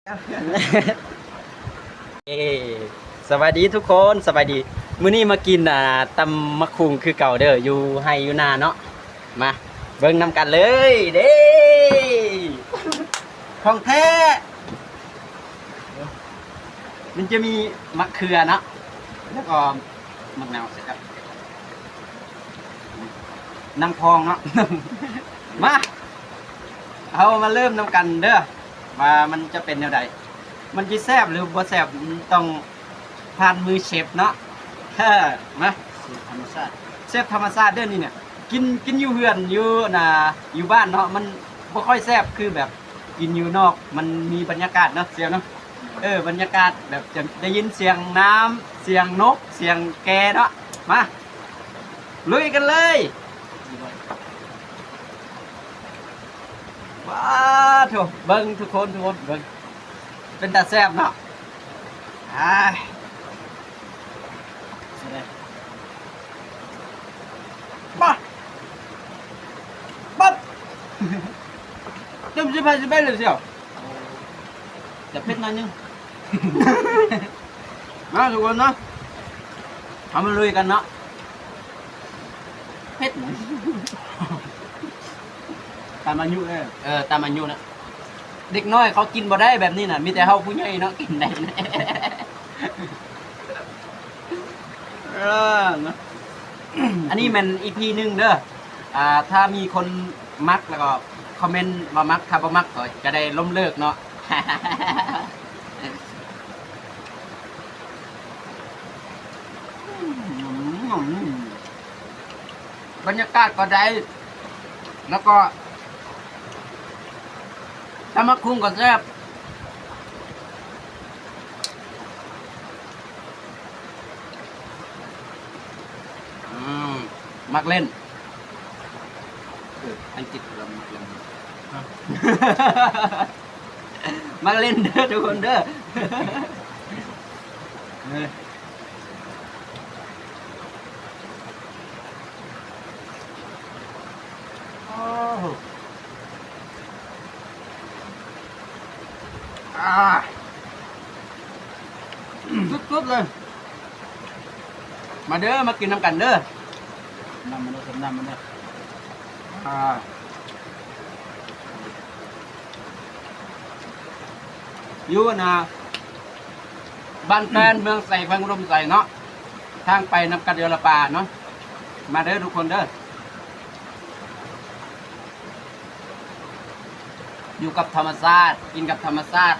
ເອີ ສະບາຍດີທຸກຄົນ ສະບາຍດີ. ມື້ນີ້ມາກິນ ອ່າ ຕຳໝາກຫຸ່ງຄືເກົ່າເດີ້ ຢູ່ໄຮ່ຢູ່ນາເນາະ. ມາເບິ່ງນຳກັນເລີຍເດ້ ຂອງແທ້ ມັນຈະມີໝາກເຂືອເນາະ ແລ້ວກໍໝາກນາວໃສ່ກັບ ນ້ຳພອງເນາະ. ມາ ເຮົາມາເລີ່ມນຳກັນເດີ້ ວ່າມັນຈະເປັນແນວໃດ ມັນຊິແຊບຫຼືບໍ່ແຊບ ຕ້ອງຜ່ານມືເຊຟເນາະ. ເອີ ມາ ເຊຟທຳມະຊາດ ເຊຟທຳມະຊາດເດີ້ນີ້ນະ. ກິນ ກິນຢູ່ເຮືອນ ຢູ່ນາ ຢູ່ບ້ານເນາະ ມັນບໍ່ຄ່ອຍແຊບຄືແບບກິນຢູ່ນອກ ມັນມີບັນຍາກາດເນາະ ສ່ຽວເນາະ. ເອີ ບັນຍາກາດແບບຈະໄດ້ຍິນສຽງນ້ຳ ສຽງນົກ ສຽງແກເນາະ. ມາ ລຸຍກັນເລີຍ. ວ້າໂທ້ ເບິ່ງທຸກຄົນ ທຸກຄົນເບິ່ງ ເປັນຕາແຊບເນາະ. ອ້າຍ ມາ ປັບ ເຕັມສິບໃຫ້ສິບເອັດເລີຍສ່ຽວ. ແຕ່ເຜັດໜ້ອຍໜຶ່ງ. ມາທຸກຄົນເນາະ ເຮົາມາລຸຍກັນເນາະ. ເຜັດ ຕາມອາຍຸເດີ ເອີ ຕາມອາຍຸນະ. ເດັກນ້ອຍເຂົາກິນບໍ່ໄດ້ແບບນີ້ນະ ມີແຕ່ເຮົາຜູ້ໃຫຍ່ເນາະກິນໄດ້. ເອີ ເນາະ ອັນນີ້ແມ່ນອີພີໜຶ່ງເດີ. ອ່າ ຖ້າມີຄົນມັກແລ້ວກໍຄອມເມັນວ່າມັກ ຖ້າບໍ່ມັກກໍຈະໄດ້ລົ້ມເລີກເນາະ. ບັນຍາກາດກໍໄດ້ ແລ້ວກໍຕຳໝາກຫຸ່ງກໍແຊບ. ອືມ ມັກຫຼິ້ນ ເອີ ອັງກິດເຂົາວ່າມັກຫຼິ້ນ ມັກຫຼິ້ນເດີທຸກຄົນເດີ. ໂອ້ໂຫ ອ່າ ສຸດໆເລີຍ. ມາເດີ ມາກິນນຳກັນເດີ ນ້ຳມັນເດີ ນ້ຳມັນເດີ. ອ່າ ຢູ່ນະ ບ້ານແປ້ນ ເມືອງໄຊ ແຂວງອຸດົມໄຊເນາະ ທາງໄປນຳກັນເດີລະປາເນາະ. ມາເດີທຸກຄົນເດີ ຢູ່ກັບທຳມະຊາດ ກິນກັບທຳມະຊາດ